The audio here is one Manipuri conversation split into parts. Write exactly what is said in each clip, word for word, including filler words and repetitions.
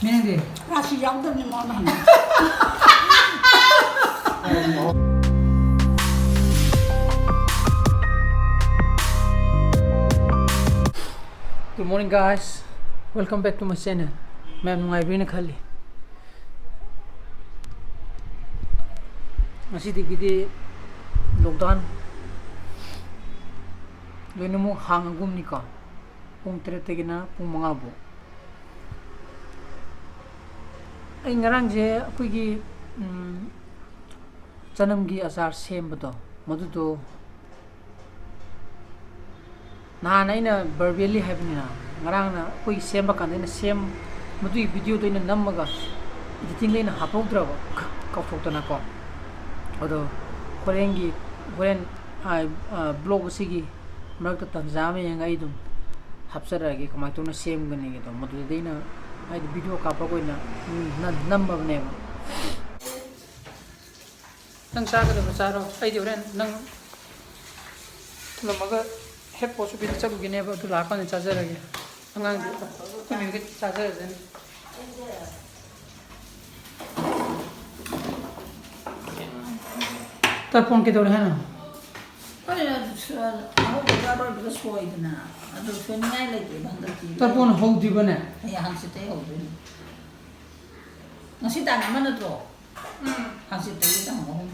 ꯅꯪꯗꯤ? ꯔꯥꯁꯤ ꯌꯥꯎꯗꯕꯅꯤ ꯃꯉꯣꯟꯗ ꯍꯪꯉꯨ꯫ Good morning, guys. Welcome back to my channel. ꯃꯌꯥꯝ ꯅꯨꯡꯉꯥꯏꯕꯤꯔꯤꯅ ꯈꯜꯂꯤ꯫ ꯉꯁꯤꯗꯒꯤꯗꯤ lockdown ꯂꯣꯏꯅꯃꯛ ꯍꯥꯡꯉꯒꯨꯝꯅꯤꯀꯣ, ꯄꯨꯡ ꯇꯔꯦꯠꯇꯒꯤꯅ ꯄꯨꯡ ꯃꯉꯥ ꯐꯥꯎ꯫ ꯑꯩ ꯉꯔꯥꯡꯁꯦ ꯑꯩꯈꯣꯏꯒꯤ, ꯎꯝ, ꯆꯅꯝꯒꯤ ꯑꯆꯥꯔ ꯁꯦꯝꯕꯗꯣ, ꯃꯗꯨꯗꯣ ꯅꯍꯥꯟ ꯑꯩꯅ verbally ꯍꯥꯏꯕꯅꯤꯅ, ꯉꯔꯥꯡꯅ ꯑꯩꯈꯣꯏꯒꯤ ꯁꯦꯝꯕ ꯀꯥꯟꯗ ꯑꯩꯅ ꯁꯦꯝ-, ꯃꯗꯨꯒꯤ video ꯗꯣ ꯑꯩꯅ ꯅꯝꯃꯒ editing ꯗ ꯑꯩꯅ ꯍꯥꯞꯍꯧꯗ꯭ꯔꯕ, ꯀꯥꯎꯊꯣꯛꯇꯅꯀꯣ꯫ ꯑꯗꯣ ꯍꯣꯔꯦꯟꯒꯤ, ꯍꯣꯔꯦꯟ, ꯑ, ꯑ, vlog ꯑꯁꯤꯒꯤ ꯃꯔꯛꯇ ꯇꯟꯖꯥ ꯑꯃ ꯌꯦꯡꯉꯒ ꯑꯩ ꯑꯗꯨꯝ ꯍꯥꯞꯆꯔꯛꯑꯒꯦ, ꯀꯃꯥꯏꯅ ꯇꯧꯅ ꯁꯦꯝꯒꯅꯤꯒꯦꯗꯣ꯫ ꯃꯗꯨꯗꯗꯤ ꯑꯩꯅ, ꯍꯥꯏꯗꯤ, video ꯀꯥꯞꯄꯒ ꯑꯣꯏꯅ, ꯎꯝ, ꯅ-, ꯅꯝꯃꯕꯅꯦꯕ꯫ ꯅꯪ ꯆꯥꯒꯗꯕ ꯆꯥꯔꯣ, ꯑꯩꯗꯤ ꯍꯣꯔꯦꯟ ꯅꯪ ꯊꯝꯂꯝꯃꯒ head post office ꯇ ꯆꯠꯂꯨꯒꯤꯅꯦꯕ, ꯑꯗꯨ ꯂꯥꯛꯑꯀꯥꯟꯗ ꯆꯥꯖꯔꯒꯦ꯫ ꯑꯉꯥꯡꯗꯤ ꯑꯩꯈꯣꯏ ꯃꯌꯨꯝꯗ ꯆꯥꯖꯔꯖꯅꯤ꯫ ꯇꯔꯄꯣꯟ ꯀꯩꯗꯧꯔꯦ ꯍꯥꯏꯅꯣ? ꯍꯣꯏ, ꯑꯗꯨ ꯁ-, ꯑꯍꯧꯕꯒ ꯑꯔꯣꯏꯕꯒ ꯁꯣꯏꯗꯅ, ꯑꯗꯨ ꯁꯣꯏꯅꯤꯡꯉꯥꯏ ꯂꯩꯇꯦꯕ ꯍꯟꯗꯛꯇꯤ꯫ ꯇꯔꯄꯣꯟ ꯍꯧꯗ꯭ꯔꯤꯕꯅꯦ? ꯍꯌꯦꯡ ꯍꯪꯆꯤꯠꯇꯩ ꯍꯧꯗꯣꯏꯅꯤ꯫ ꯉꯁꯤ ꯇꯥꯡ ꯑꯃ ꯅꯠꯇ꯭ꯔꯣ? ꯎꯝ꯫ ꯍꯪꯆꯤꯠꯇꯒꯤ ꯇꯥꯡ ꯑꯍꯨꯝ꯫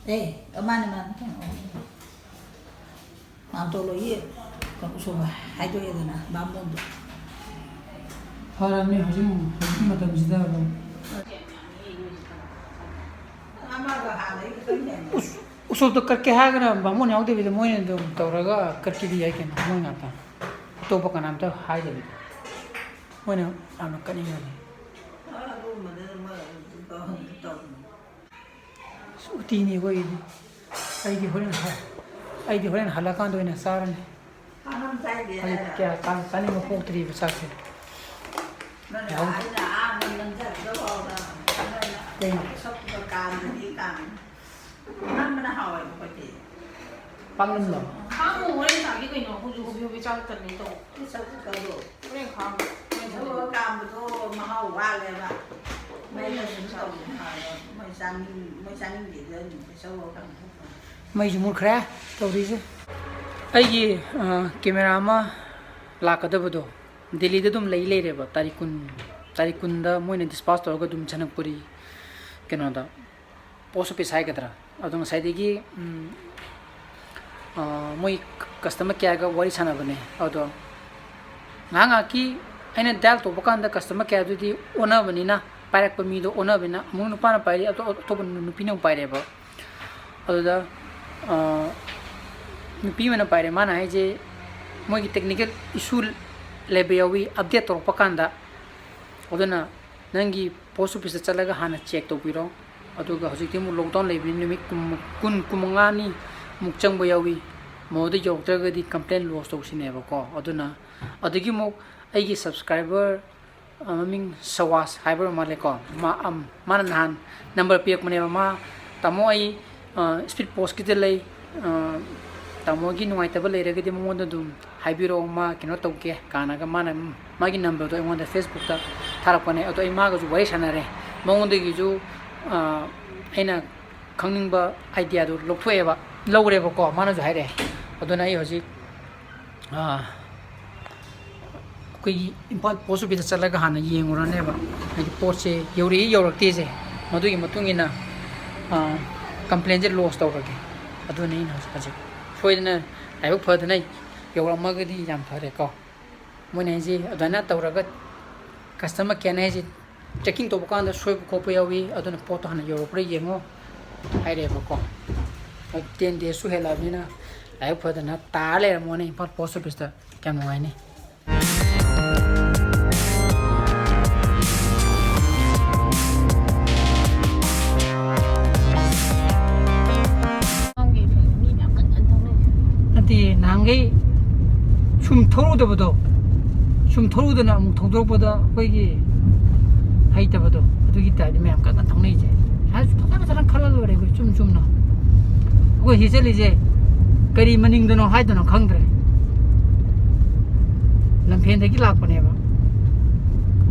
ꯑꯦ, ꯃꯥꯅꯦ, ꯃꯥꯅꯦ, ꯇꯥꯡ ꯑꯍꯨꯝ꯫ ꯃꯥꯝꯇꯣꯟ ꯍꯣꯏꯒꯤ ꯎꯁꯣꯞ ꯍꯥꯏꯗꯣꯛꯑꯦꯗꯅ, ꯕꯥꯃꯣꯟꯗꯣ꯫ ꯐꯔꯕꯅꯤ ꯍꯧꯖꯤꯛ, ꯍꯧꯖꯤꯛꯀꯤ ꯃꯇꯝꯁꯤꯗ ꯑꯗꯨꯝ꯫ ꯑꯃꯒ ꯍꯥꯟꯅꯩ ꯈꯤꯇꯪ ꯍꯦꯟꯅ꯫ ꯎꯁ-, ꯎꯁꯣꯞꯇꯣ ꯀꯠꯀꯦ ꯍꯥꯏꯔꯒꯅ ꯕꯥꯃꯣꯟ ꯌꯥꯎꯗꯕꯤꯗ ꯃꯣꯏꯅ ꯑꯗꯨꯝ ꯇꯧꯔꯒ ꯀꯠꯀꯦꯗꯤ ꯌꯥꯏ ꯀꯩꯅꯣ, ꯃꯣꯏ ꯉꯥꯛꯇ꯫ ꯑꯇꯣꯞꯄ ꯀꯅꯥꯝꯇ ꯍꯥꯏꯗꯕꯤꯗ꯫ ꯃꯣꯏꯅ ꯌꯥꯝꯅ ꯀꯠꯅꯤꯡꯕꯅꯤ꯫ ꯑꯗꯨꯒꯨꯝꯕꯗꯨꯅ ꯃꯣꯏ ꯑꯗꯨꯝ ꯇꯧꯍꯟ-, ꯇꯧꯍꯟ-꯫ ꯑꯁ, ꯎꯇꯤꯅꯤ ꯑꯩꯈꯣꯏꯒꯤꯗꯤ꯫ ꯑꯩꯗꯤ ꯍꯣꯔꯦꯟ ꯍ-, ꯑꯩꯗꯤ ꯍꯣꯔꯦꯟ ꯍꯜꯂꯛꯀꯥꯟꯗ ꯑꯣꯏꯅ ꯆꯥꯔꯅꯤ꯫ ꯄꯥꯛꯅꯝ ꯆꯥꯏꯗꯦ ꯍꯧꯖꯤꯛ ꯍꯥꯏꯔ꯫ ꯀꯌꯥ ꯆꯥ-, ꯆꯥꯅꯤꯡꯕ ꯄꯣꯛꯇ꯭ꯔꯤꯕ ꯆꯥꯛꯁꯦ꯫ ꯅꯪꯅ ꯌꯥꯍꯧ-, ꯑꯩꯅ ꯑꯥ ꯅꯪ ꯅꯝꯖꯕꯗ ꯐꯥꯎꯗ ꯅꯣꯏꯅ ꯀꯩꯅꯣ? ꯁꯛꯄꯗꯣ ꯀꯥꯝꯗꯗꯤ ꯀꯥꯝꯃꯤ꯫ ꯅꯝꯕꯅ ꯍꯥꯎꯋꯦꯕ ꯑꯩꯈꯣꯏꯗꯤ꯫ ꯄꯥꯛꯅꯝꯂꯣ? ꯈꯥꯡꯉꯣ, ꯍꯣꯔꯦꯟ ꯆꯥꯒꯦ ꯀꯩꯅꯣ꯫ ꯍꯧꯖꯤꯛ ꯍꯣꯕꯤ ꯍꯣꯕꯤ ꯆꯥꯔꯛꯇꯕꯅꯤ ꯇꯧ꯫ ꯏꯁ, ꯆꯐꯨ ꯀꯜꯂꯣ꯫ ꯍꯣꯔꯦꯟ ꯈꯥꯡꯉꯣ꯫ ꯍꯣꯔꯦꯟ ꯋꯥꯠꯂꯦꯕ꯫ ꯃꯩꯗ ꯁꯨꯝ ꯇꯧꯕ ꯐꯕ꯫ ꯃꯣꯏ ꯆꯥꯅꯤꯡ-, ꯃꯣꯏ ꯆꯥꯅꯤꯡꯗꯦꯗ ꯑꯗꯨꯝ ꯀꯩꯁꯧ ꯀꯩꯁꯧ ꯇꯧꯕ꯫ ꯃꯩꯁꯨ ꯃꯨꯠꯈ꯭ꯔꯦ ꯇꯧꯔꯤꯁꯦ꯫ ꯑꯩꯒꯤ, ꯑ, camera ꯑꯃ ꯂꯥꯛꯀꯗꯕꯗꯣ ꯗꯦꯜꯂꯤꯗ ꯑꯗꯨꯝ ꯂꯩ ꯂꯩꯔꯦꯕ꯫ ꯇꯥꯔꯤꯛ ꯀꯨꯟ, ꯇꯥꯔꯤꯛ ꯀꯨꯟꯗ ꯃꯣꯏꯅ dispatch ꯇꯧꯔꯒ ꯑꯗꯨꯝ ꯖꯅꯛꯄꯨꯔꯤ ꯀꯩꯅꯣꯗ, post office ꯍꯥꯏꯒꯗ꯭ꯔꯥ, ꯑꯗꯣ ꯉꯁꯥꯏꯗꯒꯤ, ꯎꯝ, ꯑ, ꯃꯣꯏ customer careꯒ ꯋꯥꯔꯤ ꯁꯥꯟꯅꯕꯅꯦ꯫ ꯑꯗꯣ ꯉꯥꯏꯍꯥꯛ ꯉꯥꯏꯍꯥꯛꯀꯤ ꯑꯩꯅ dial ꯇꯧꯕ ꯀꯥꯟꯗ customer careꯗꯨꯗꯤ ꯑꯣꯟꯅꯕꯅꯤꯅ, ꯄꯥꯏꯔꯛꯄ ꯃꯤꯗꯣ ꯑꯣꯟꯅꯕꯅꯤꯅ, ꯑꯃꯨꯛ ꯅꯨꯄꯥꯅ ꯄꯥꯏꯔꯤ, ꯑꯇꯣꯞ-, ꯑꯇꯣꯞꯄ ꯅꯨꯄꯤꯅ ꯑꯃꯨꯛ ꯄꯥꯏꯔꯦꯕ꯫ ꯑꯗꯨꯗ, ꯑ, ꯅꯨꯄꯤ ꯑꯃꯅ ꯄꯥꯏꯔꯦ, ꯃꯥꯅ ꯍꯥꯏꯁꯦ ꯃꯣꯏꯒꯤ technical issue ꯂꯩꯕ ꯌꯥꯎꯏ, update ꯇꯧꯔꯛꯄ ꯀꯥꯟꯗ꯫ ꯑꯗꯨꯅ ꯅꯪꯒꯤ post officeꯇ ꯆꯠꯂꯒ ꯍꯥꯟꯅ check ꯇꯧꯕꯤꯔꯣ꯫ ꯑꯗꯨꯒ ꯍꯧꯖꯤꯛꯇꯤ ꯑꯃꯨꯛ lockdown ꯂꯩꯕꯅꯤꯅ ꯅꯨꯃꯤꯠ ꯀꯨꯟ, ꯀꯨꯟ, ꯀꯨꯟꯃꯉꯥꯅꯤ ꯃꯨꯛ ꯆꯪꯕ ꯌꯥꯎꯏ꯫ ꯃꯣꯗ ꯌꯧꯔꯛꯇ꯭ꯔꯒꯗꯤ complain lodge ꯇꯧꯁꯤꯅꯦꯕꯀꯣ꯫ ꯑꯗꯨꯅ ꯑꯗꯒꯤ ꯑꯃꯨꯛ ꯑꯩꯒꯤ subscriber, ꯑ, ꯃꯃꯤꯡ ꯁꯋꯥꯁ ꯍꯥꯏꯕ ꯑꯣꯏꯔ ꯃꯥꯜꯂꯦꯀꯣ꯫ ꯃꯥ, ꯑꯝ, ꯃꯥꯅ ꯅꯍꯥꯟ number ꯄꯤꯔꯛꯄꯅꯦꯕ꯫ ꯃꯥ, "ꯇꯥꯃꯣ, ꯑꯩ, ꯑ, speed postꯀꯤꯗ ꯂꯩ꯫ ꯑ, ꯇꯥꯃꯣꯒꯤ ꯅꯨꯡꯉꯥꯏꯇꯕ ꯂꯩꯔꯒꯗꯤ ꯃꯉꯣꯟꯗ ꯑꯗꯨꯝ ꯍꯥꯏꯕꯤꯔꯛꯑꯣ, ꯃꯥ ꯀꯩꯅꯣ ꯇꯧꯒꯦ" ꯀꯥꯏꯅꯒ ꯃꯥꯅ, ꯃꯥꯒꯤ numberꯗꯣ ꯑꯩꯉꯣꯟꯗ Facebookꯇ ꯊꯥꯔꯛꯄꯅꯦ꯫ ꯑꯗꯣ ꯑꯩ ꯃꯥꯒꯁꯨ ꯋꯥꯔꯤ ꯁꯥꯟꯅꯔꯦ꯫ ꯃꯉꯣꯟꯗꯒꯤꯁꯨ, ꯑ, ꯑꯩꯅ ꯈꯪꯅꯤꯡꯕ ideaꯗꯨ ꯂꯧꯊꯣꯛꯑꯦꯕ, ꯂꯧꯔꯦꯕꯀꯣ꯫ ꯃꯥꯅꯁꯨ ꯍꯥꯏꯔꯛꯑꯦ꯫ ꯑꯗꯨꯅ ꯑꯩ ꯍꯧꯖꯤꯛ, ꯑ, ꯑꯩꯈꯣꯏꯒꯤ ꯏꯝꯐꯥꯜ post officeꯇ ꯆꯠꯂꯒ ꯍꯥꯟꯅ ꯌꯦꯡꯉꯨꯔꯅꯦꯕ, ꯍꯥꯏꯗꯤ ꯄꯣꯠꯁꯦ ꯌꯧꯔꯛꯏ ꯌꯧꯔꯛꯇꯦꯁꯦ, ꯃꯗꯨꯒꯤ ꯃꯇꯨꯡ ꯏꯟꯅ, ꯑ, complainꯁꯦ lodge ꯇꯧꯔꯒꯦ꯫ ꯑꯗꯨꯅꯤ ꯑꯩꯅ ꯍꯧꯖꯤꯛ, ꯍꯧꯖꯤꯛ ꯁꯣꯏꯗꯅ ꯂꯥꯏꯕꯛ ꯐꯗꯅ ꯌꯧꯔꯛꯑꯝꯃꯒꯗꯤ ꯌꯥꯝ ꯐꯔꯦꯀꯣ꯫ ꯃꯣꯏꯅ ꯍꯥꯏꯁꯦ ꯑꯗꯨꯃꯥꯏꯅ ꯇꯧꯔꯒ customer careꯅ ꯍꯥꯏꯁꯦ checking ꯇꯧꯕ ꯀꯥꯟꯗ ꯁꯣꯏꯕ ꯈꯣꯠꯄ ꯌꯥꯎꯏ, ꯑꯗꯨꯅ ꯄꯣꯠꯇꯣ ꯍꯥꯟꯅ ꯌꯧꯔꯛꯄ꯭ꯔꯥ ꯌꯦꯡꯉꯣ ꯍꯥꯏꯔꯦꯕꯀꯣ꯫ Ten daysꯁꯨ ꯍꯦꯜꯂꯛꯑꯕꯅꯤꯅ ꯂꯥꯏꯕꯛ ꯐꯗꯅ ꯇꯥꯔ ꯂꯩꯔꯝꯃꯣꯅꯦ ꯏꯝꯐꯥꯜ post officeꯇ꯫ ꯀꯌꯥꯝ ꯅꯨꯡꯉꯥꯏꯅꯤ꯫ ꯅꯠꯇꯦ, ꯅꯍꯥꯟꯈꯩ ꯁꯨꯝ ꯊꯧꯔꯨꯗꯕꯗꯣ, ꯁꯨꯝ ꯊꯧꯔꯨꯗꯅ ꯑꯃꯨꯛ ꯊꯧꯗꯣꯔꯛꯄꯗ ꯑꯩꯈꯣꯏꯒꯤ ꯍꯩꯇꯕꯗꯣ, ꯑꯗꯨꯒꯤ typeꯅꯤ ꯃꯌꯥꯝ ꯀꯟꯅ ꯊꯧꯅꯩꯁꯦ꯫ ꯍꯥꯏꯁꯨ ꯐꯖ ꯐꯖꯅ ꯈꯜꯂ ꯂꯣꯏꯔꯦ ꯑꯩꯈꯣꯏ ꯏꯆꯨꯝ ꯆꯨꯝꯅ꯫ ꯑꯩꯈꯣꯏ ꯁꯤ ꯆꯠꯂꯤꯁꯦ ꯀꯔꯤ ꯃꯅꯤꯡꯗꯅꯣ ꯍꯥꯏꯗꯅꯣ ꯈꯪꯗ꯭ꯔꯦ꯫ ꯂꯝꯐꯦꯟꯗꯒꯤ ꯂꯥꯛꯄꯅꯦꯕ꯫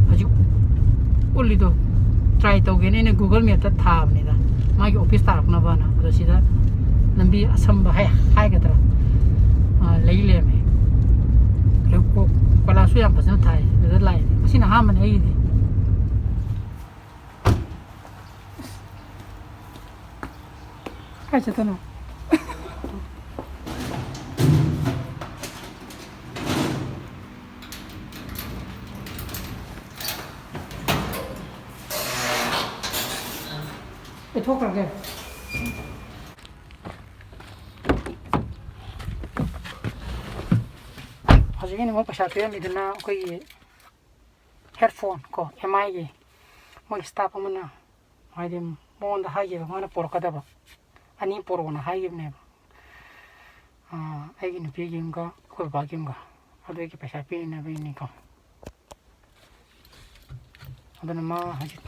ꯍꯧꯖꯤꯛ ꯂꯝꯕꯤꯗꯣ ꯇ꯭ꯔꯥꯏ ꯇꯧꯒꯦꯅ ꯑꯩꯅ ꯒꯨꯒꯜ ꯃꯦꯞꯇ ꯊꯥꯕꯅꯤꯗ, ꯃꯥꯒꯤ ꯑꯣꯐꯤꯁ ꯇꯥꯔꯛꯅꯕꯅ꯫ ꯑꯗꯣ ꯁꯤꯗ ꯂꯝꯕꯤ ꯑꯁꯝꯕ ꯍꯥꯏ-, ꯍꯥꯏꯒꯗ꯭ꯔꯥ, ꯑ, ꯂꯩ ꯂꯩꯔꯝꯃꯦ꯫ ꯂꯩꯀꯣꯛ ꯀꯣꯏꯂꯥꯁꯁꯨ ꯌꯥꯝ ꯐꯖꯅ ꯊꯥꯏ꯫ ꯑꯗꯨꯗ ꯂꯥꯛꯏꯅꯦ꯫ ꯉꯁꯤꯅ ꯑꯍꯥꯟꯕꯅꯦ ꯑꯩꯒꯤꯗꯤ꯫ ꯀꯥꯏ ꯆꯠꯇꯣꯏꯅꯣ? ꯑꯩ ꯊꯣꯛꯈ꯭ꯔꯒꯦ꯫ ꯍꯧꯖꯤꯛꯀꯤ ꯑꯃꯨꯛ ꯄꯩꯁꯥ ꯄꯤꯔꯝꯃꯤꯗꯨꯅ ꯑꯩꯈꯣꯏꯒꯤ headphone ꯀꯣ, ꯑꯦꯝ ꯑꯥꯏꯒꯤ꯫ ꯃꯣꯏ staff ꯑꯃꯅ, ꯍꯥꯏꯗꯤ, ꯃꯉꯣꯟꯗ ꯍꯥꯏꯈꯤꯕ, ꯃꯥꯅ ꯄꯣꯔꯛꯀꯗꯕ ꯑꯅꯤ ꯄꯣꯔꯛꯑꯣꯅ ꯍꯥꯏꯈꯤꯕꯅꯦꯕ꯫ ꯑꯥ, ꯑꯩꯒꯤ ꯅꯨꯄꯤꯒꯤ ꯑꯃꯒ ꯑꯩꯈꯣꯏ ꯕꯕꯥꯒꯤ ꯑꯃꯒ꯫ ꯑꯗꯨꯒꯤ ꯄꯩꯁꯥ ꯄꯤꯅꯕꯒꯤꯅꯤꯀꯣ꯫ ꯑꯗꯨꯅ ꯃꯥ ꯍꯧꯖꯤꯛ,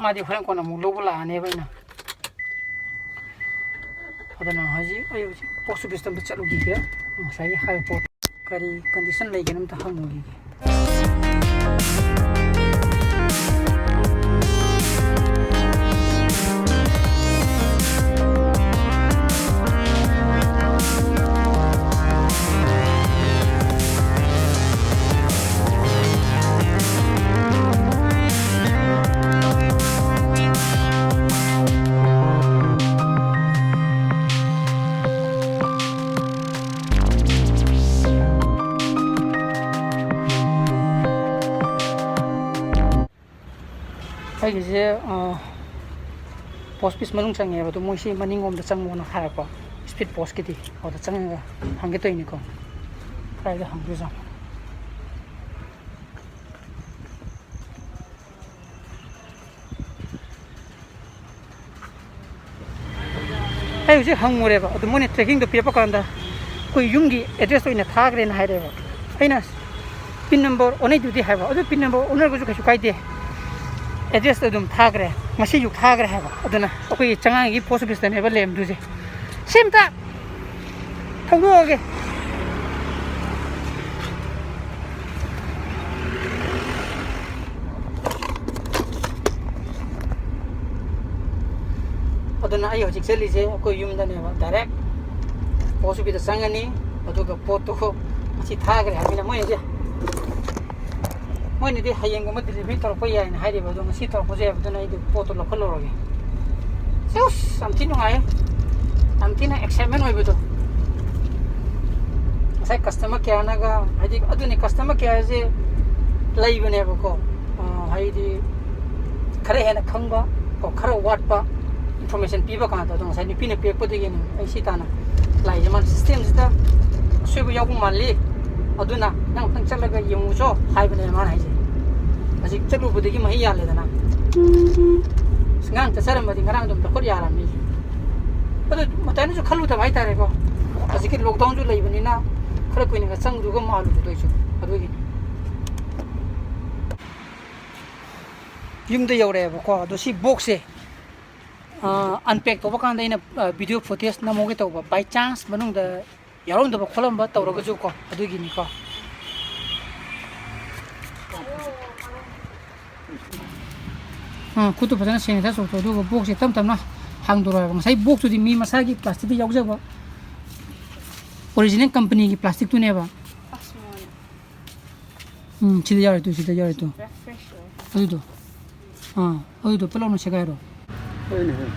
ꯃꯥꯗꯤ ꯍꯣꯔꯦꯟ ꯀꯣꯟꯅ ꯑꯃꯨꯛ ꯂꯧꯕ ꯂꯥꯛꯑꯅꯦꯕ ꯑꯩꯅ꯫ ꯑꯗꯨꯅ ꯍꯧꯖꯤꯛ ꯑꯩ ꯍꯧꯖꯤꯛ post office ꯇ ꯑꯝꯇ ꯆꯠꯂꯨꯈꯤꯒꯦ꯫ ꯉꯁꯥꯏꯒꯤ ꯍꯥꯏꯕ ꯄꯣꯠ ꯀꯔꯤ condition ꯂꯩꯒꯦꯅ ꯑꯝꯇ ꯍꯪꯉꯨꯈꯤꯒꯦ꯫ ꯑꯩꯒꯤꯁꯦ, ꯑ, post office ꯃꯅꯨꯡ ꯆꯪꯉꯦꯕ, ꯑꯗꯣ ꯃꯣꯏꯁꯤ ꯃꯅꯤꯡꯂꯣꯝꯗ ꯆꯪꯉꯣꯅ ꯍꯥꯏꯔꯛꯄ, speed post ꯀꯤꯗꯤ꯫ ꯑꯗꯨꯗ ꯆꯪꯉꯒ ꯍꯪꯒꯦ ꯇꯧꯔꯤꯅꯤꯀꯣ, ꯀꯗꯥꯏꯗ ꯍꯪꯗꯣꯏꯖꯥꯠꯅꯣ? ꯑꯩ ꯍꯧꯖꯤꯛ ꯍꯪꯉꯨꯔꯦꯕ, ꯑꯗꯨ ꯃꯣꯏꯅ tracking ꯗꯣ ꯄꯤꯔꯛꯄ ꯀꯥꯟꯗ ꯑꯩꯈꯣꯏ ꯌꯨꯝꯒꯤ address ꯇ ꯑꯣꯏꯅ ꯊꯥꯈ꯭ꯔꯦꯅ ꯍꯥꯏꯔꯛꯑꯦꯕ꯫ ꯑꯩꯅ pin number ꯑꯣꯟꯅꯩꯗꯨꯗꯤ ꯍꯥꯏꯕ, ꯑꯗꯨ pin number ꯑꯣꯟꯅꯔꯒꯁꯨ ꯀꯩꯁꯨ ꯀꯥꯏꯗꯦ, address ꯇ ꯑꯗꯨꯝ ꯊꯥꯈ꯭ꯔꯦ, ꯉꯁꯤꯁꯨ ꯊꯥꯈ꯭ꯔꯦ ꯍꯥꯏꯕ꯫ ꯑꯗꯨꯅ ꯑꯩꯈꯣꯏꯒꯤ ꯆꯉꯥꯡꯒꯤ post office ꯇꯅꯦꯕ ꯂꯩꯔꯝꯗꯣꯏꯁꯦ꯫ ꯁꯤ ꯑꯝꯇ ꯊꯧꯗꯣꯛꯑꯒꯦ꯫ ꯑꯗꯨꯅ ꯑꯩ ꯍꯧꯖꯤꯛ ꯆꯠꯂꯤꯁꯦ ꯑꯩꯈꯣꯏ ꯌꯨꯝꯗꯅꯦꯕ, ꯗꯥꯏꯔꯦꯛ ꯄꯣꯁ ꯑꯣꯐꯤꯁꯇ ꯆꯪꯉꯅꯤ꯫ ꯑꯗꯨꯒ ꯄꯣꯠꯇꯣ ꯉꯁꯤ ꯊꯥꯈ꯭ꯔꯦ ꯍꯥꯏꯕꯅꯤꯅ ꯃꯣꯏꯅꯗꯤ, ꯃꯣꯏꯅꯗꯤ ꯍꯌꯦꯡꯒꯨꯝꯕ ꯗꯤꯂꯤꯚꯔꯤ ꯇꯧꯔꯛꯄ ꯌꯥꯏꯅ ꯍꯥꯏꯔꯤꯕ, ꯑꯗꯣ ꯉꯁꯤ ꯇꯧꯔꯛꯄꯁꯨ ꯌꯥꯏ꯫ ꯑꯗꯨꯅ ꯑꯩꯗꯣ ꯄꯣꯠꯇꯣ ꯂꯧꯈꯠꯂꯨꯔꯒꯦ꯫ ꯑꯁ, ꯌꯥꯝ ꯊꯤ ꯅꯨꯡꯉꯥꯏꯌꯦ, ꯌꯥꯝ ꯊꯤꯅ ꯑꯦꯛꯁꯥꯏꯠꯃꯦꯟ ꯑꯣꯏꯕꯗꯣ꯫ ꯉꯁꯥꯏ ꯀꯁꯇꯃꯔ ꯀꯦꯌꯔꯅꯒ, ꯍꯥꯏꯗꯤ, ꯑꯗꯨꯅꯤ, ꯀꯁꯇꯃꯔ ꯀꯦꯌꯔꯁꯦ ꯂꯩꯕꯅꯦꯕꯀꯣ, ꯑ, ꯍꯥꯏꯗꯤ, ꯈꯔ ꯍꯦꯟꯅ ꯈꯪꯕ ꯀꯣ, ꯈꯔ ꯋꯥꯠꯄ ꯏꯟꯐꯣꯔꯃꯦꯁꯟ ꯄꯤꯕ ꯀꯥꯟꯗ꯫ ꯑꯗꯣ ꯉꯁꯥꯏ ꯅꯨꯄꯤꯅ ꯄꯤꯔꯛꯄꯗꯒꯤꯅꯤ ꯑꯩ ꯁꯤ ꯇꯥꯅ ꯂꯥꯛꯏꯁꯦ꯫ ꯃꯥꯅ ꯁꯤꯁꯇꯦꯝꯁꯤꯗ ꯑꯁꯣꯏꯕ ꯌꯥꯎꯕ ꯃꯥꯜꯂꯤ, ꯑꯗꯨꯅ ꯅꯪ ꯑꯝꯇꯪ ꯆꯠꯂꯒ ꯌꯦꯡꯉꯨꯆꯣ ꯍꯥꯏꯕꯅꯦ ꯃꯥꯅ ꯍꯥꯏꯁꯦ꯫ ꯍꯧꯖꯤꯛ ꯆꯠꯂꯨꯕꯗꯒꯤ ꯃꯍꯩ ꯌꯥꯜꯂꯦꯗꯅ꯫ ꯑꯁ, ꯉꯔꯥꯡ ꯆꯠꯆꯔꯝꯃꯗꯤ ꯉꯔꯥꯡ ꯑꯗꯨꯝ ꯂꯧꯈꯠ ꯌꯥꯔꯝꯅꯤ꯫ ꯑꯗꯨ ꯃꯇꯝꯗꯨꯁꯨ ꯈꯜꯂꯨꯗꯕ ꯍꯥꯏꯇꯥꯔꯦꯀꯣ꯫ ꯍꯧꯖꯤꯛꯀꯤ ꯂꯣꯛꯗꯥꯎꯟꯁꯨ ꯂꯩꯕꯅꯤꯅ ꯈꯔ ꯀꯨꯏꯅꯒ ꯆꯪꯗꯧꯒ ꯃꯥꯜꯂꯨꯕꯗꯣ ꯑꯩꯁꯨ꯫ ꯑꯗꯨꯒꯤ ꯌꯨꯝꯗ ꯌꯧꯔꯛꯑꯦꯕꯀꯣ꯫ ꯑꯗꯣ ꯁꯤ ꯕꯣꯛꯁꯁꯦ, ꯑ, ꯑꯟꯄꯦꯛ ꯇꯧꯕ ꯀꯥꯟꯗ ꯑꯩꯅ, ꯑ, ꯚꯤꯗꯤꯑꯣ ꯐꯨꯇꯦꯖ ꯅꯝꯍꯧꯒꯦ ꯇꯧꯕ, ꯕꯥꯏ ꯆꯥꯟꯁ ꯃꯅꯨꯡꯗ ꯌꯥꯎꯔꯝꯗꯕ ꯈꯣꯠꯂꯝꯕ ꯇꯧꯔꯒꯁꯨ ꯀꯣ, ꯑꯗꯨꯒꯤꯅꯤꯀꯣ꯫ ꯑꯥ, ꯈꯨꯠꯇꯨ ꯐꯖꯅ ꯁꯦꯅꯤꯇꯥꯏꯖ ꯇꯧꯊꯣꯛ, ꯑꯗꯨꯒ ꯕꯣꯛꯁꯁꯦ ꯇꯞ ꯇꯞꯅ ꯍꯥꯡꯗꯣꯔꯛꯑꯣ ꯍꯥꯏꯕ꯫ ꯉꯁꯥꯏ ꯕꯣꯛꯁꯇꯨꯗꯤ ꯃꯤ ꯃꯁꯥꯒꯤ ꯄ꯭ꯂꯥꯁꯇꯤꯛꯇ ꯌꯥꯎꯖꯕ, ꯑꯣꯔꯤꯖꯤꯅꯦꯜ ꯀꯝꯄꯅꯤꯒꯤ ꯄ꯭ꯂꯥꯁꯇꯤꯛꯇꯨꯅꯦꯕ꯫ ꯑꯁ, ꯃꯥꯅꯦ꯫ ꯎꯝ, ꯁꯤꯗ ꯌꯥꯎꯔꯦ ꯇꯨ, ꯁꯤꯗ ꯌꯥꯎꯔꯦ ꯇꯨ꯫ ꯄꯨꯔꯥ ꯐ꯭ꯔꯦꯁ ꯑꯣꯏ꯫ ꯑꯗꯨꯗꯣ, ꯑꯥ, ꯑꯗꯨꯗꯣ ꯄꯨꯂꯞꯅ ꯁꯦꯒꯥꯏꯔꯣ꯫ ꯍꯣꯏꯅꯦ, ꯍꯣꯏ꯫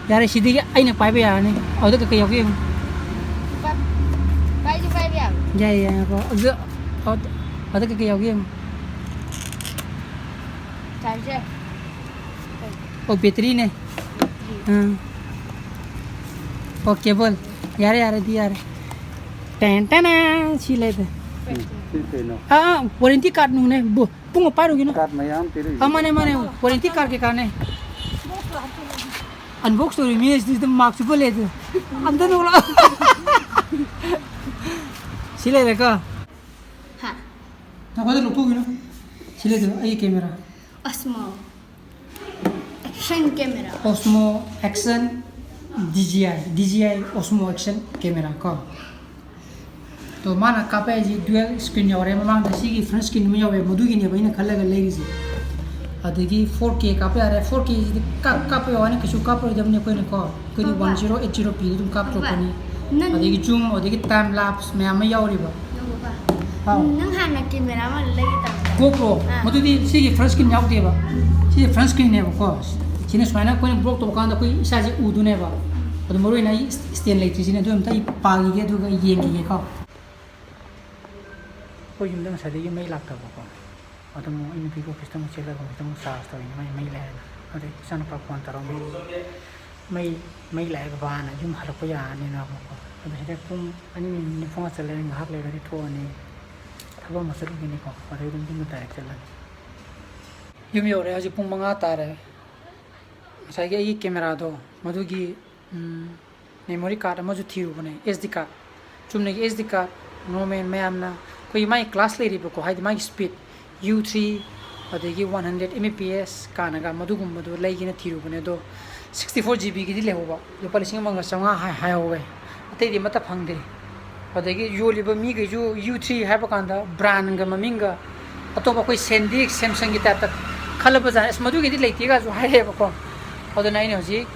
ꯌꯥꯔꯦ, ꯁꯤꯗꯒꯤ ꯑꯩꯅ ꯄꯥꯏꯕ ꯌꯥꯔꯅꯤ꯫ ꯑꯗꯨꯗ ꯀꯩꯀꯩ ꯌꯥꯎꯒꯦ ꯌꯦꯡꯉꯨ꯫ ꯄꯥꯏ-, ꯄꯥꯏꯁꯨ ꯄꯥꯏꯕ ꯌꯥꯕ꯫ ꯌꯥꯏ, ꯌꯥꯏ, ꯉꯥꯏꯈꯣ꯫ ꯑꯗꯨꯗ, ꯑꯗ, ꯑꯗ ꯀꯩꯀꯩ ꯌꯥꯎꯒꯦ ꯌꯦꯡꯉꯨ꯫ ꯆꯥꯔꯖꯔ꯫ ꯑꯣ, ꯕꯦꯇ꯭ꯔꯤꯅꯦ꯫ ꯕꯦꯇ꯭ꯔꯤ꯫ ꯑꯥ꯫ ꯑꯣ, ꯀꯦꯕꯜ꯫ ꯌꯥꯔꯦ, ꯌꯥꯔꯦ, ꯑꯗꯨꯗꯤ ꯌꯥꯔꯦ꯫ ꯇꯦꯟ ꯇꯦꯟ, ꯁꯤ ꯂꯩꯔꯦ꯫ ꯎꯝ, ꯁꯤ ꯀꯩꯅꯣ? ꯑꯥ, ꯑꯥ, ꯋꯥꯔꯦꯟꯇꯤ ꯀꯥꯔꯗ ꯅꯨꯡꯅꯦ꯫ ꯕꯨ-, ꯄꯨꯡ ꯄꯥꯏꯔꯨꯒꯤꯅꯣ꯫ ꯀꯥꯔꯗ ꯃꯌꯥꯝ ꯄꯤꯔꯛꯏ꯫ ꯑꯥ, ꯃꯥꯅꯦ, ꯃꯥꯅꯦ, ꯋꯥꯔꯦꯟꯇꯤ ꯀꯥꯔꯗ ꯀꯩꯀꯥꯅꯦ꯫ ꯑꯟꯕꯣꯛꯁ ꯇꯧꯔꯤ ꯃꯤ ꯑꯁꯤꯗꯤ ꯃꯥꯛꯁ ꯎꯞꯄ ꯂꯩ ꯑꯗꯨ꯫ ꯑꯝꯇ ꯅꯣꯛꯂꯛꯑꯣ꯫ ꯁꯤ ꯂꯩꯔꯦꯀꯣ꯫ ꯍꯥ? ꯉꯥꯏꯈꯣ, ꯑꯗꯨ ꯂꯧꯊꯣꯛꯈꯤꯅꯨ꯫ ꯁꯤ ꯂꯩꯔꯦ, ꯑꯩꯒꯤ ꯀꯦꯃꯦꯔꯥ꯫ ꯑꯁꯃꯥ꯫ Action camera. Osmo Action D J I, D J I Osmo Action camera ꯀꯣ꯫ ꯇꯣ, ꯃꯥꯅ ꯀꯥꯞꯄ ꯍꯥꯏꯁꯤ dual screen ꯌꯥꯎꯔꯦ, ꯃꯃꯥꯡꯗ ꯁꯤꯒꯤ front screen ꯑꯃ ꯌꯥꯎꯋꯦ, ꯃꯗꯨꯒꯤꯅꯦꯕ ꯑꯩꯅ ꯈꯜꯂꯒ ꯂꯩꯔꯤꯁꯦ꯫ ꯑꯗꯒꯤ ꯐꯣꯔ ꯀꯦ ꯀꯥꯞꯄ ꯌꯥꯔꯦ꯫ ꯐꯣꯔ ꯀꯦꯁꯤꯗꯤ ꯀꯥꯞ ꯀꯥꯞꯄ ꯋꯥꯅꯤ, ꯀꯩꯁꯨ ꯀꯥꯞꯄꯔꯣꯏꯗꯕꯅꯤ ꯑꯩꯈꯣꯏꯅꯀꯣ꯫ ꯑꯩꯈꯣꯏꯗꯤ papa, one zero eight zero ꯄꯤꯗ ꯑꯗꯨꯝ ꯀꯥꯞꯊꯣꯛꯄꯅꯤ꯫ ꯄꯥꯄꯥ, ꯅꯪ ꯑꯗꯒꯤ ꯖꯨꯝ, ꯑꯗꯒꯤ ꯇꯥꯏꯝ ꯂꯥꯞꯁ ꯃꯌꯥꯝ ꯑꯃ ꯌꯥꯎꯔꯤꯕ꯫ ꯅꯪ ꯄꯥꯄꯥ, ꯍꯥꯎ꯫ ꯅꯪ ꯍꯥꯟꯅ ꯀꯦꯃꯦꯔꯥ ꯑꯃ ꯂꯩꯒꯦ ꯇꯧꯕ꯫ ꯒꯣꯄ꯭ꯔꯣ? ꯑꯥ꯫ ꯃꯗꯨꯗꯤ ꯁꯤꯒꯤ ꯐ꯭ꯔꯟ ꯁ꯭ꯀ꯭ꯔꯤꯟ ꯌꯥꯎꯗꯦꯕ꯫ ꯁꯤꯁꯦ ꯐ꯭ꯔꯟ ꯁ꯭ꯀ꯭ꯔꯤꯟꯅꯦꯕꯀꯣ꯫ ꯁꯤꯅ ꯁꯨꯃꯥꯏꯅ ꯑꯩꯈꯣꯏꯅ ꯕ꯭ꯂꯣꯛ ꯇꯧꯕ ꯀꯥꯟꯗ ꯑꯩꯈꯣꯏ ꯏꯁꯥꯁꯦ ꯎꯗꯣꯏꯅꯦꯕ꯫ ꯑꯗꯨ ꯃꯔꯨ ꯑꯣꯏꯅ ꯑꯩ ꯁ꯭ꯇꯦꯟ ꯂꯩꯇ꯭ꯔꯤꯁꯤꯅꯦ꯫ ꯑꯗꯨ ꯑꯝꯇ ꯑꯩ ꯄꯥꯈꯤꯒꯦ ꯑꯗꯨꯒ ꯌꯦꯡꯈꯤꯒꯦꯀꯣ꯫ ꯑꯩꯈꯣꯏ ꯌꯨꯝꯗ ꯉꯁꯥꯏꯗꯒꯤ ꯃꯩ ꯂꯥꯛꯇꯕꯀꯣ꯫ ꯑꯗꯨꯝ ꯑꯩ ꯅꯨꯄꯤꯒꯤ ꯑꯣꯐꯤꯁꯇ ꯑꯃꯨꯛ ꯆꯦꯜꯂꯒ ꯑꯃꯨꯛꯇ ꯑꯃꯨꯛ ꯆꯥꯔꯖ ꯇꯧꯔꯤꯅꯤ, ꯃꯩ, ꯃꯩ ꯂꯥꯛꯑꯦꯅ꯫ ꯑꯗꯩ ꯏꯆꯥꯅꯨꯄꯥ ꯐꯣꯟ ꯇꯧꯔꯝꯃꯤ, "ꯃꯩ, ꯃꯩ ꯂꯥꯛꯑꯦ ꯕꯕꯥꯅ, ꯌꯨꯝ ꯍꯜꯂꯛꯄ ꯌꯥꯔꯅꯤꯅ" ꯑꯃꯨꯛꯀꯣ꯫ ꯑꯗꯣ ꯁꯤꯗ ꯄꯨꯡ ꯑꯅꯤ ꯃꯤꯅꯤꯠ ꯅꯤꯐꯨꯃꯉꯥ ꯆꯠꯂꯦ, ꯉꯥꯏꯍꯥꯛ ꯂꯩꯔꯒꯗꯤ ꯊꯣꯛꯑꯅꯤ, ꯊꯕꯛ ꯑꯃ ꯆꯠꯂꯨꯈꯤꯅꯤꯀꯣ꯫ ꯑꯗꯩ ꯑꯗꯨꯝ ꯌꯨꯝꯗ ꯗꯥꯏꯔꯦꯛ ꯆꯠꯂꯅꯤ꯫ ꯌꯨꯝ ꯌꯧꯔꯦ, ꯍꯧꯖꯤꯛ ꯄꯨꯡ ꯃꯉꯥ ꯇꯥꯔꯦ꯫ ꯉꯁꯥꯏꯒꯤ ꯑꯩꯒꯤ ꯀꯦꯃꯦꯔꯥꯗꯣ, ꯃꯗꯨꯒꯤ ꯎꯝ, ꯃꯦꯃꯣꯔꯤ ꯀꯥꯔꯗ ꯑꯃꯁꯨ ꯊꯤꯔꯨꯕꯅꯦ, ꯑꯦꯁ ꯗꯤ ꯀꯥꯔꯗ꯫ ꯆꯨꯝꯅꯒꯤ ꯑꯦꯁ ꯗꯤ ꯀꯥꯔꯗ, ꯅꯣꯔꯃꯦꯜ ꯃꯌꯥꯝꯅ ꯑꯩꯈꯣꯏꯒꯤ ꯃꯥꯒꯤ ꯀ꯭ꯂꯥꯁ ꯂꯩꯔꯤꯕꯀꯣ, ꯍꯥꯏꯗꯤ ꯃꯥꯒꯤ ꯁ꯭ꯄꯤꯗ ꯌꯨ ꯊ꯭ꯔꯤ, ꯑꯗꯒꯤ one hundred M B P S ꯀꯥꯟꯅꯒ ꯃꯗꯨꯒꯨꯝꯕꯗꯣ ꯂꯩꯒꯦꯅ ꯊꯤꯔꯨꯕꯅꯦ꯫ ꯑꯗꯣ ꯁꯤꯛꯁꯇꯤ ꯐꯣꯔ ꯖꯤ ꯕꯤꯒꯤꯗꯤ ꯂꯩꯍꯧꯕ, ꯂꯨꯄꯥ ꯂꯤꯁꯤꯡ ꯑꯃꯒ ꯆꯥꯝꯃꯉꯥ ꯍꯥꯏ-, ꯍꯥꯏꯍꯧꯋꯦ꯫ ꯑꯇꯩꯗꯤ ꯑꯃꯠꯇ ꯐꯪꯗꯦ꯫ ꯑꯗꯒꯤ ꯌꯣꯜꯂꯤꯕ ꯃꯤꯈꯩꯁꯨ ꯌꯨ ꯊ꯭ꯔꯤ ꯍꯥꯏꯕ ꯀꯥꯟꯗ ꯕ꯭ꯔꯥꯟꯒ ꯃꯃꯤꯡꯒ ꯑꯇꯣꯞꯄ ꯑꯩꯈꯣꯏ ꯁꯦꯟꯗꯤꯛ, ꯁꯦꯝꯁꯪꯒꯤ ꯇꯥꯏꯞꯇ ꯈꯜꯂꯕꯖꯥꯠꯅꯤ꯫ "ꯑꯁ, ꯃꯗꯨꯒꯤꯗꯤ ꯂꯩꯇꯦꯒꯁꯨ" ꯍꯥꯏꯔꯛꯑꯦꯕꯀꯣ꯫ ꯑꯗꯨꯅ ꯑꯩꯅ ꯍꯧꯖꯤꯛ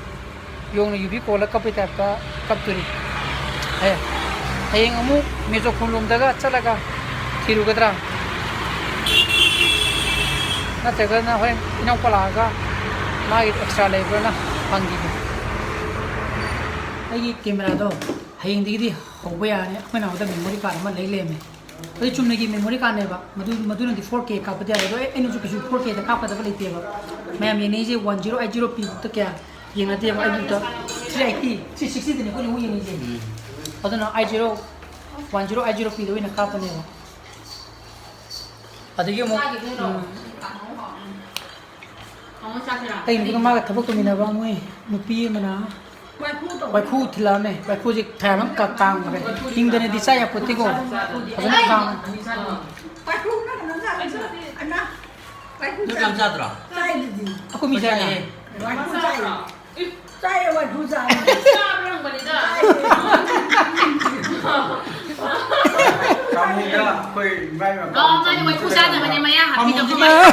ꯌꯣꯡꯅ ꯌꯨꯕꯤ ꯀꯣꯜꯂ ꯀꯞꯄꯩ ꯇꯥꯏꯞꯇ ꯀꯞꯇꯣꯔꯤ꯫ ꯑꯦ, ꯍꯌꯦꯡ ꯑꯃꯨꯛ ꯃꯦꯖꯣ ꯈꯨꯟꯂꯣꯝꯗꯒ ꯆꯠꯂꯒ ꯊꯤꯔꯨꯒꯗ꯭ꯔꯥ? ꯅꯠꯇ꯭ꯔꯒꯅ ꯍꯣꯔꯦꯟ ꯏꯅꯥꯎꯄꯥ ꯂꯥꯛꯑꯒ ꯃꯥꯒꯤ ꯑꯦꯛꯁꯇ꯭ꯔꯥ ꯂꯩꯕ꯭ꯔꯥꯅ ꯍꯪꯈꯤꯒꯦ꯫ ꯑꯩꯒꯤ ꯀꯦꯃꯦꯔꯥꯗꯣ ꯍꯌꯦꯡꯗꯒꯤꯗꯤ ꯍꯧꯕ ꯌꯥꯔꯅꯤ꯫ ꯑꯩꯈꯣꯏ ꯅꯥꯎꯗ ꯃꯦꯃꯣꯔꯤ ꯀꯥꯔꯗ ꯑꯃ ꯂꯩ ꯂꯩꯔꯝꯃꯦ꯫ ꯑꯗꯨ ꯆꯨꯝꯅꯒꯤ ꯃꯦꯃꯣꯔꯤ ꯀꯥꯔꯗꯅꯦꯕ꯫ ꯃꯗꯨ, ꯃꯗꯨꯅꯗꯤ ꯐꯣꯔ ꯀꯦ ꯀꯥꯞꯄꯗꯤ ꯌꯥꯔꯦ꯫ ꯑꯗꯣ ꯑꯩ, ꯑꯩꯅꯁꯨ ꯀꯩꯁꯨ ꯐꯣꯔ ꯀꯦꯗ ꯀꯥꯞꯀꯗꯕ ꯂꯩꯇꯦꯕ꯫ ꯃꯌꯥꯝ ꯌꯦꯡꯅꯩꯁꯦ ꯋꯥꯟ ꯖꯤꯔꯣ ꯑꯩꯠ ꯖꯤꯔꯣ ꯄꯤꯕꯨꯛꯇ ꯀꯌꯥ ꯌꯦꯡꯅꯗꯦꯕ꯫ ꯑꯩꯕꯨꯛꯇ ꯊ꯭ꯔꯤ ꯑꯩꯠꯇꯤ, ꯊ꯭ꯔꯤ ꯁꯤꯛꯁꯇꯤꯗꯅꯦ ꯑꯩꯈꯣꯏꯅ ꯑꯃꯨꯛ ꯌꯦꯡꯅꯩꯁꯦ꯫ ꯎꯝ꯫ ꯑꯗꯨꯅ eight zero, one zero eight zero ꯄꯤꯗ ꯑꯣꯏꯅ ꯀꯥꯞꯄꯅꯦꯕ꯫ ꯑꯗꯒꯤ ꯑꯃꯨꯛ, ꯎꯝ, ꯑꯩ ꯅꯨꯄꯤꯒ ꯃꯥꯒ ꯊꯕꯛ ꯇꯧꯃꯤꯟꯅꯕ ꯃꯣꯏ ꯅꯨꯄꯤ ꯑꯃꯅ ꯋꯥꯏꯈꯨ ꯊꯤꯜꯂꯛꯑꯝꯃꯦ꯫ ꯋꯥꯏꯈꯨꯁꯦ ꯊꯥꯏ ꯑꯃ ꯀ-, ꯀꯥꯡꯈ꯭ꯔꯦ꯫ ꯍꯤꯡꯗꯅꯗꯤ ꯆꯥ ꯌꯥꯄꯣꯠꯇꯦꯀꯣ꯫ ꯐꯖꯅ ꯀꯥꯡ-, ꯅꯪ ꯌꯥꯝ ꯆꯥꯗ꯭ꯔꯣ? ꯑꯩꯈꯣꯏ ꯃꯤ ꯆꯥꯏꯅ꯫ ꯆꯥꯏꯌꯦ꯫ ꯋꯥꯏꯈꯨ ꯆꯥꯏ꯫ ꯆꯥꯏꯌꯦ, ꯋꯥꯏꯈꯨ ꯆꯥꯏ꯫ ꯆꯥꯕ꯭ꯔꯥ ꯍꯪꯕꯅꯤꯗ꯫ ꯀꯥꯡꯍꯧꯗ ꯑꯩꯈꯣꯏ ꯏꯃꯥ ꯏꯕꯦꯝꯃ ꯑꯣ, ꯃꯥꯗꯤ ꯋꯥꯏꯈꯨ ꯆꯥꯗꯕꯅꯦ, ꯃꯌꯥ ꯍꯥꯞꯄꯤꯗꯣ꯫ ꯀꯥꯡꯍꯧꯗꯤ ꯀꯃꯥꯏꯅ?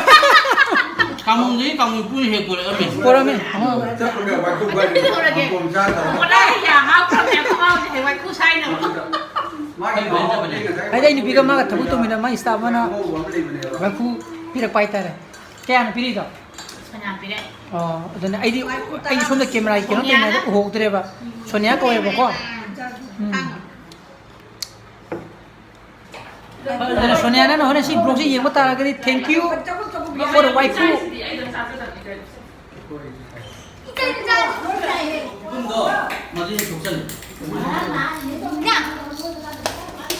ꯀꯥꯃꯣꯟꯗꯒꯤ ꯀꯥꯃꯣꯟ ꯄꯨꯅ ꯍꯦꯛ ꯄꯨꯔꯛꯑꯝꯃꯦ꯫ ꯄꯨꯔꯛꯑꯝꯃꯦ꯫ ꯑꯣ꯫ ꯆꯠꯄꯒ ꯋꯥꯏꯈꯨ ꯑꯗꯨ ꯄꯥꯏꯔꯤ ꯀꯩꯗꯧꯔꯒꯦ? ꯃꯄꯣꯝ ꯆꯥꯗꯕ꯫ ꯃꯣꯔꯥ ꯌꯥꯝ ꯍꯥꯞꯈ꯭ꯔꯕꯅꯦ ꯑꯩꯈꯣꯏ ꯃꯥ ꯍꯧꯖꯤꯛ ꯍꯌꯦꯡ ꯋꯥꯏꯈꯨ ꯁꯥꯏꯅꯕ꯫ ꯃꯥꯒꯤ ꯃꯍꯥꯎ ꯑꯃ ꯂꯩꯒꯗ꯭ꯔꯥ? ꯍꯥꯏꯗꯤ ꯑꯩ ꯅꯨꯄꯤꯒ ꯃꯥꯒ ꯊꯕꯛ ꯇꯧꯃꯤꯟꯅꯕ ꯃꯥꯒꯤ staff ꯑꯃꯅ ꯑꯉꯧꯕ ꯑꯃ ꯂꯩꯕꯅꯦꯕ꯫ ꯋꯥꯏꯈꯨ ꯄꯤꯔꯛꯄ ꯍꯥꯏꯇꯥꯔꯦ꯫ ꯀꯌꯥꯅ ꯄꯤꯔꯤꯗꯣ? ꯐꯅꯌꯥꯝ ꯄꯤꯔꯛꯑꯦ꯫ ꯑꯣ, ꯑꯗꯨꯅ ꯑꯩꯗꯤ, ꯑꯩꯗꯤ ꯁꯣꯝꯗ camera ꯒꯤ ꯀꯩꯅꯣ ꯁꯣꯅꯤꯌꯥꯅ? ꯇꯧꯔꯤꯉꯩꯗ ꯎꯍꯧꯗ꯭ꯔꯦꯕ꯫ ꯁꯣꯅꯤꯌꯥ ꯀꯧꯋꯦꯕꯀꯣ꯫ ꯎꯝ꯫ ꯑꯗꯨꯅ ꯁꯣꯅꯤꯌꯥ, ꯅꯪꯅ ꯍꯣꯔꯦꯟ ꯁꯤ vlog ꯁꯤ ꯌꯦꯡꯕ ꯇꯥꯔꯒꯗꯤ, thank you for the ꯋꯥꯏꯈꯨ꯫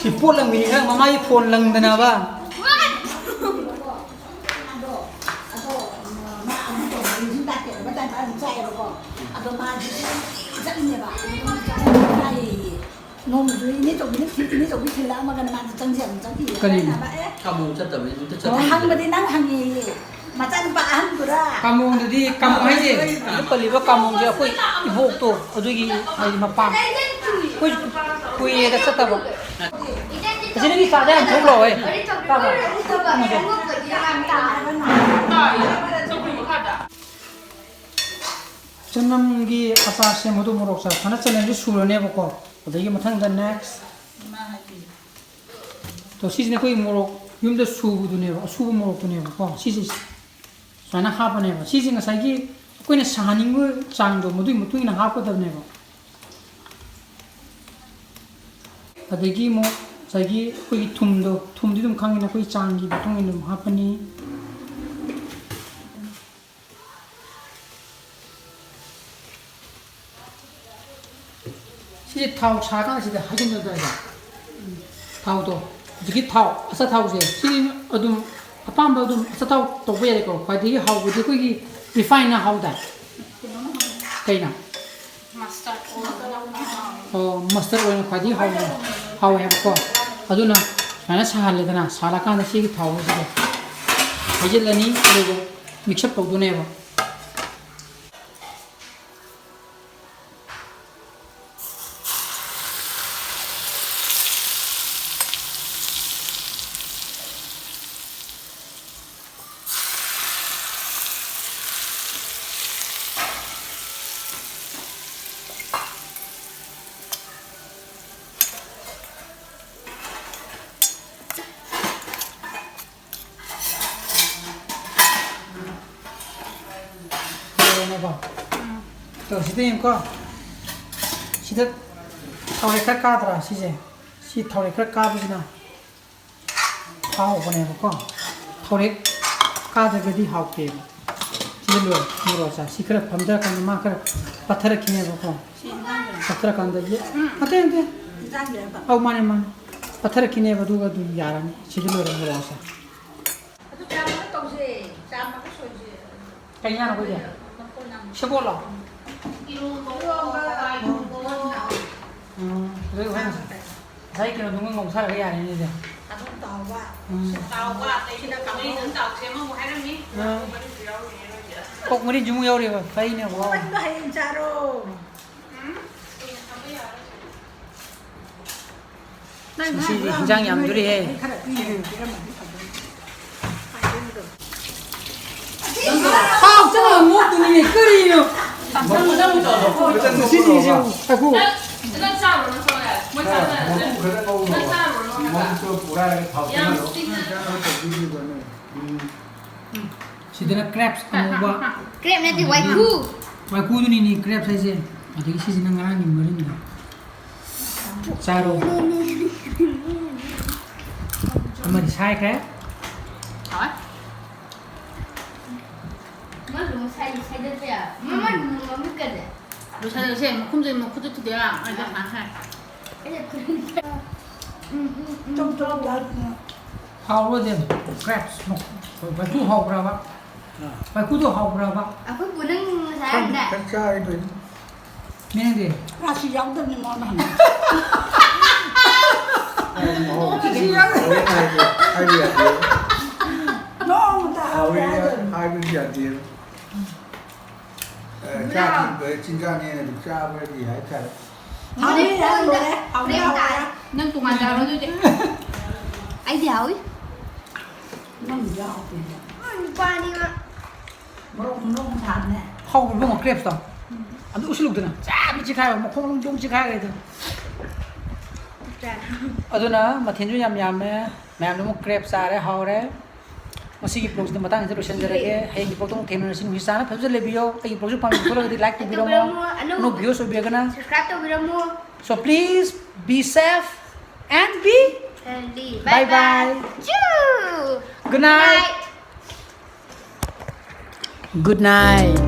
ꯁꯤ ꯄꯣꯠ ꯂꯪꯕꯤꯅꯤ ꯅꯪ, ꯃꯃꯥꯒꯤ phone ꯂꯪꯗꯅꯕ꯫ ꯑꯗꯣ, ꯑꯗꯣ, ꯃꯥ ꯑꯃꯨꯛ ꯇꯧꯕꯗ ꯌꯨꯝ ꯂꯥꯛꯇꯦꯕ, ꯃꯇꯥꯏ ꯃꯇꯥꯏ ꯑꯗꯨꯝ ꯆꯥꯏꯌꯦꯕꯀꯣ꯫ ꯑꯗꯣ ꯃꯥꯗꯤ ꯆꯠꯂꯤꯅꯦꯕ꯫ ꯆꯥꯏꯌꯦꯌꯦ꯫ ꯅꯣꯡꯃꯁꯨ ꯏꯅꯦ ꯆꯧꯕꯤꯅ ꯊꯤ-, ꯏꯅꯦ ꯆꯧꯕꯤ ꯊꯤꯜꯂꯛꯑꯝꯃꯒꯅ ꯃꯥꯗꯤ ꯆꯪꯁꯤ ꯑꯃꯨꯛ ꯆꯪꯈꯤꯌꯦ꯫ ꯀꯔꯤ? ꯑꯩꯅ ꯍꯥꯏꯕ, "ꯑꯦ, ꯀꯥꯃꯣ ꯆꯠꯇꯕꯅꯤ, ꯑꯝꯇ ꯆꯠꯇꯕꯅꯤ꯫ ꯍꯪꯕꯗꯤ ꯅꯪ ꯍꯪꯉꯦꯌꯦ꯫ ꯃꯆꯥꯅꯨꯄꯥ ꯑꯍꯟꯗꯨꯔ?" ꯀꯥꯃꯣꯗꯨꯗꯤ, ꯀꯥꯃꯣ ꯍꯥꯏꯁꯦ, ꯍꯧꯖꯤꯛ ꯄꯜꯂꯤꯕ ꯀꯥꯃꯣꯁꯦ ꯑꯩꯈꯣꯏ ꯏꯕꯣꯛꯇꯣ, ꯑꯗꯨꯒꯤ ꯍꯥꯏꯗꯤ ꯃꯄꯥꯝ꯫ ꯑꯩꯈꯣꯏ ꯀꯨꯏꯔꯦꯗ ꯆꯠꯇꯕ꯫ ꯑꯁꯤ ꯅꯪꯒꯤ ꯆꯥꯗ ꯌꯥꯝ ꯊꯣꯛ ꯂꯥꯛꯑꯣꯍꯦ꯫ ꯆꯥꯕ꯫ ꯆꯅꯝꯒꯤ ꯑꯆꯥꯔ ꯁꯦꯝꯕꯗꯣ ꯃꯣꯔꯣꯛ ꯑꯆꯥꯔ ꯐꯖꯅ ꯆꯅꯝꯁꯦ ꯁꯨꯔꯅꯦꯕꯀꯣ꯫ ꯑꯗꯒꯤ ꯃꯊꯪꯗ next꯫ ꯇꯣ, ꯁꯤꯁꯤꯅ ꯑꯩꯈꯣꯏ ꯃꯣꯔꯣꯛ ꯌꯨꯝꯗ ꯁꯨꯕꯗꯨꯅꯦꯕ, ꯑꯁꯨꯕ ꯃꯣꯔꯣꯛꯇꯨꯅꯦꯕꯀꯣ꯫ ꯁꯤꯁꯦ ꯁꯨꯃꯥꯏꯅ ꯍꯥꯞꯄꯅꯦꯕ꯫ ꯁꯤꯁꯦ ꯉꯁꯥꯏꯒꯤ ꯑꯩꯈꯣꯏꯅ ꯁꯥꯍꯟꯅꯤꯡꯕ ꯆꯥꯡꯗꯣ, ꯃꯗꯨꯒꯤ ꯃꯇꯨꯡ ꯏꯟꯅ ꯍꯥꯞꯀꯗꯕꯅꯦꯕ꯫ ꯑꯗꯒꯤ ꯑꯃꯨꯛ ꯉꯁꯥꯏꯒꯤ ꯑꯩꯈꯣꯏꯒꯤ ꯊꯨꯝꯗꯣ, ꯊꯨꯝꯗꯤ ꯑꯗꯨꯝ ꯈꯪꯉꯤꯅ, ꯑꯩꯈꯣꯏ ꯆꯥꯡꯒꯤ ꯃꯇꯨꯡ ꯏꯟꯅ ꯑꯗꯨꯝ ꯍꯥꯞꯄꯅꯤ꯫ ꯁꯤꯁꯦ ꯊꯥꯎ ꯁꯥꯔꯀꯥꯟꯗ ꯁꯤꯗ ꯍꯩꯖꯤꯟꯒꯗꯕ꯫ ꯊꯥꯎꯗꯣ, ꯍꯧꯖꯤꯛꯀꯤ ꯊꯥꯎ, ꯑꯆꯥꯊꯥꯎꯁꯦ, ꯁꯤ ꯑꯗꯨꯝ ꯑꯄꯥꯝꯕ ꯑꯗꯨꯝ ꯑꯆꯥꯊꯥꯎ ꯇꯧꯕ ꯌꯥꯏꯀꯣ꯫ ꯈ꯭ꯋꯥꯏꯗꯒꯤ ꯍꯥꯎꯕꯗꯤ ꯑꯩꯈꯣꯏꯒꯤ refineꯅ ꯍꯥꯎꯗꯥꯏ? ꯀꯩꯅ? Mustard oil꯫ ꯑꯣ, mustard oilꯅ ꯈ꯭ꯋꯥꯏꯗꯒꯤ ꯍꯥꯎꯅ, ꯍꯥꯎꯋꯦ ꯍꯥꯏꯕꯀꯣ꯫ ꯑꯗꯨꯅ ꯁꯨꯃꯥꯏꯅ ꯁꯥꯍꯜꯂꯦꯗꯅ, ꯁꯥꯍꯜꯂꯀꯥꯟꯗ ꯁꯤꯒꯤ ꯊꯥꯎꯁꯤꯗ ꯍꯩꯖꯤꯜꯂꯅꯤ, ꯑꯗꯨꯒ mix up ꯇꯧꯗꯣꯏꯅꯦꯕ꯫ ꯀꯣ꯫ ꯎꯝ꯫ ꯇꯣ, ꯁꯤꯗ ꯌꯦꯡꯉꯨꯀꯣ꯫ ꯁꯤꯗ ꯊꯥꯎꯔꯦꯛ ꯈꯔ ꯀꯥꯗ꯭ꯔꯥ ꯁꯤꯁꯦ? ꯁꯤ ꯊꯥꯎꯔꯦꯛ ꯈꯔ ꯀꯥꯕꯁꯤꯅ ꯍꯥꯎꯕꯅꯦꯕꯀꯣ꯫ ꯊꯥꯎꯔꯦꯛ ꯀꯥꯗ꯭ꯔꯒꯗꯤ ꯍꯥꯎꯇꯦꯕ꯫ ꯁꯤꯗ ꯂꯣꯏꯔꯦ, ꯃꯣꯔꯣꯛ ꯑꯆꯥꯔ꯫ ꯁꯤ ꯈꯔ ꯐꯝꯊꯔꯀꯥꯟꯗ ꯃꯥ ꯈꯔ ꯄꯠꯊꯔꯛꯈꯤꯅꯦꯕꯀꯣ꯫ ꯁꯤ ꯏꯟꯖꯥꯡꯁꯦ꯫ ꯄꯠꯊꯔꯀꯥꯟꯗꯗꯤ, ꯎꯝ꯫ ꯅꯠꯇꯦ, ꯅꯠꯇꯦ꯫ ꯏꯟꯖꯥꯡꯁꯦ ꯍꯥꯏꯕ꯫ ꯑꯧ, ꯃꯥꯅꯦ, ꯃꯥꯅꯦ꯫ ꯄꯠꯊꯔꯛꯈꯤꯅꯦꯕ, ꯑꯗꯨꯒ ꯑꯗꯨꯝ ꯌꯥꯔꯅꯤ꯫ ꯁꯤꯗ ꯂꯣꯏꯔꯦ, ꯃꯣꯔꯣꯛ ꯑꯆꯥꯔ꯫ ꯑꯗꯨ ꯆꯥꯝꯃꯒ ꯇꯧꯁꯦ, ꯆꯥꯝꯃꯒ ꯁꯣꯏꯁꯦ꯫ ꯀꯩ ꯏꯟꯖꯥꯡꯅꯣ ꯑꯩꯈꯣꯏꯒꯤ? ꯃꯈꯣꯟ ꯌꯥꯝ ꯁꯦꯕꯣꯠꯂꯣ? ꯏꯔꯣꯝꯕ, ꯍꯋꯥꯏ ꯊꯣꯡꯕ꯫ ꯎꯝ, ꯑꯗꯨ ꯍꯣꯔꯦꯟ ꯉꯁꯥꯏ ꯀꯩꯅꯣꯗꯨꯃ ꯉꯧꯊꯔꯒ ꯌꯥꯔꯦꯅꯦ ꯑꯗꯨꯗꯤ꯫ ꯑꯗꯨꯝ ꯇꯥꯎꯕ꯫ ꯎꯝ꯫ ꯇꯥꯎꯕ, ꯑꯇꯩꯁꯤꯅ ꯀꯥꯡꯍꯧ꯫ ꯇꯥꯎꯁꯦ ꯑꯃꯃꯨꯛ ꯍꯥꯏꯔꯝꯃꯤ꯫ ꯎꯝ꯫ ꯀꯣꯛ ꯃꯔꯤꯟꯁꯨ ꯑꯃꯨꯛ ꯌꯥꯎꯔꯤꯕ, ꯐꯩꯅꯦꯀꯣ꯫ ꯑꯃꯟꯕ ꯍꯌꯦꯡ ꯆꯥꯔꯣ꯫ ꯉꯁꯤꯗꯤ ꯍꯤꯟꯖꯥꯡ ꯌꯥꯝꯗꯣꯔꯤꯍꯦ꯫ ꯍꯥꯎ, ꯆꯠꯂꯣ, ꯅꯣꯛꯇꯨꯅꯤꯅꯦ, ꯀꯔꯤꯅꯣ? ꯉꯁꯤꯗꯤ ꯌꯦꯡꯉꯨ, ꯉꯥꯏꯈꯣ꯫ ꯅꯪ ꯆꯥꯔꯨꯔꯣ, ꯅꯪ ꯆꯥꯔꯨꯔꯣ, ꯌꯥꯔꯦ꯫ ꯅꯪ ꯆꯥꯔꯨꯔꯣ, ꯅꯪ ꯆꯥꯔꯨꯔꯣ꯫ ꯌꯥꯝ ꯄꯤꯛꯅ꯫ ꯁꯤꯗꯅ crabs ꯑꯉꯧꯕ꯫ Crab ꯅꯠꯇꯦ, ꯋꯥꯏꯈꯨ꯫ ꯋꯥꯏꯈꯨꯗꯨꯅꯤꯅꯦ crabs ꯍꯥꯏꯁꯦ꯫ ꯑꯗꯒꯤ ꯁꯤꯁꯤꯅ ꯉꯔꯥꯡꯒꯤ ꯃꯔꯤꯟꯗꯣ꯫ ꯆꯥꯔꯣ꯫ ꯑꯃꯗꯤ ꯁꯥꯏꯈ꯭ꯔꯦ꯫ ꯍꯥꯎꯋꯦ꯫ ꯃꯥꯁꯨ ꯃꯁꯥꯏꯗꯤ ꯁꯥꯏꯗꯠꯄ ꯌꯥ-, ꯃꯃꯥꯏ ꯃꯃꯤꯠꯀꯁꯦ꯫ ꯂꯣꯏꯁꯜꯂꯁꯦ, ꯃꯈꯨꯝꯁꯦ ꯃꯈꯨꯠꯇ ꯊꯨꯗꯦꯛꯑ, ꯑꯩꯗꯤ ꯁꯥꯏ ꯁꯥꯏ꯫ ꯑꯩꯅ ꯐꯨꯔꯤꯠ-, ꯎꯝ, ꯎꯝ, ꯎꯝ꯫ ꯆꯝ ꯆꯝ ꯆꯥꯗꯅ꯫ ꯍꯥꯎꯕ꯭ꯔꯣꯗꯤ? Crabs ꯃꯈꯨ-, ꯃꯈꯨ ꯍꯥꯎꯕ꯭ꯔꯕ? ꯑꯥ꯫ ꯃꯩꯈꯨꯗꯣ ꯍꯥꯎꯕ꯭ꯔꯕ? ꯑꯩꯈꯣꯏ ꯄꯨ ꯅꯪ ꯉꯁꯥꯏ ꯈꯔ, ꯍꯥꯏꯔꯝꯗꯥꯏ? ꯈꯔ ꯆꯥꯔꯦ ꯀꯩꯅꯣ꯫ ꯃꯤꯅꯗꯤ? ꯉꯥꯁꯨ ꯌꯥꯎꯗꯕꯅꯤ ꯃꯉꯣꯟꯗ ꯍꯪꯉꯤ꯫ ꯍꯥꯏꯗꯤ ꯃꯍꯥꯎ ꯉꯥꯁꯨ ꯌꯥꯎꯗꯦ꯫ ꯍꯥꯏꯕ ꯌꯥꯗꯦ꯫ ꯅꯣꯡꯃꯇ ꯍꯥꯎꯋꯦ ꯍꯥꯎꯋꯦ ꯍꯥꯏꯗꯕꯅꯤ꯫ ꯍꯥꯏꯕꯗꯤ ꯌꯥꯗꯦ꯫ ꯑꯦ, ꯆꯥꯛ ꯊꯤꯟꯕ ꯆꯤꯟꯖꯥꯛꯅꯦꯅ ꯑꯗꯨꯝ ꯆꯥꯕꯒꯤ ꯍꯥꯏꯇꯥꯔꯦ꯫ ꯍꯥꯎꯋꯤ ꯍꯥꯏꯔ ꯂꯣꯏꯔꯦ꯫ ꯍꯥꯎꯋꯤ ꯍꯥꯎꯋꯤ ꯍꯥꯏꯔ꯫ ꯅꯪ ꯇꯣꯉꯥꯟ ꯆꯥꯔꯣ ꯑꯗꯨꯗꯤ꯫ ꯑꯩꯗꯤ ꯍꯥꯎꯋꯤ꯫ ꯅꯪꯗꯤ ꯍꯥꯎꯇꯦ꯫ ꯅꯨꯄꯥꯅꯤ ꯃꯥ꯫ ꯃꯣꯔꯣꯛ ꯃꯣꯔꯣꯛ ꯊꯥꯕꯅꯦ꯫ ꯍꯥꯎꯕ꯭ꯔꯣ ꯏꯕꯨꯡꯉꯣ crabs ꯇꯣ? ꯎꯝ꯫ ꯑꯗꯨ ꯎꯁꯤꯜꯂꯨꯗꯅ ꯆꯥꯕ ꯆꯤꯈꯥꯏꯕ ꯃꯈꯣꯡ ꯅꯨꯡ ꯆꯤꯈꯥꯏꯈ꯭ꯔꯦꯗꯅ꯫ ꯆꯥ꯫ ꯑꯗꯨꯅ ꯃꯊꯦꯜꯁꯨ ꯌꯥꯝ ꯌꯥꯝꯃꯦ꯫ ꯃꯌꯥꯝꯗꯨ ꯑꯃꯨꯛ crabs ꯆꯥꯔꯦ, ꯍꯥꯎꯔꯦ꯫ ꯃꯁꯤꯒꯤ vlogꯁꯤꯗꯤ ꯃꯇꯥꯡꯁꯤꯗ ꯂꯣꯏꯁꯤꯟꯖꯔꯒꯦ꯫ ꯍꯌꯦꯡꯒꯤ vlogꯇ ꯑꯃꯨꯛ ꯊꯦꯡꯅꯔꯁꯤ꯫ ꯅꯨꯡꯁꯤ ꯆꯥꯅ ꯐꯖꯅ ꯂꯩꯕꯤꯌꯣ꯫ ꯑꯩꯒꯤ vlogꯁꯤ ꯄꯥꯝꯕꯤꯕ ꯊꯣꯛꯂꯒꯗꯤ like ꯇꯧꯕꯤꯔꯝꯃꯣ꯫ ꯇꯧꯕꯤꯔꯝꯃꯣ꯫ ꯑꯅꯧ- ꯑꯅꯧꯕ viewers ꯑꯣꯏꯕꯤꯔꯒꯅ Subscribe ꯇꯧꯕꯤꯔꯝꯃꯣ꯫ So please be safe and be Healthy. Bye bye. Choo. Good night. Good night.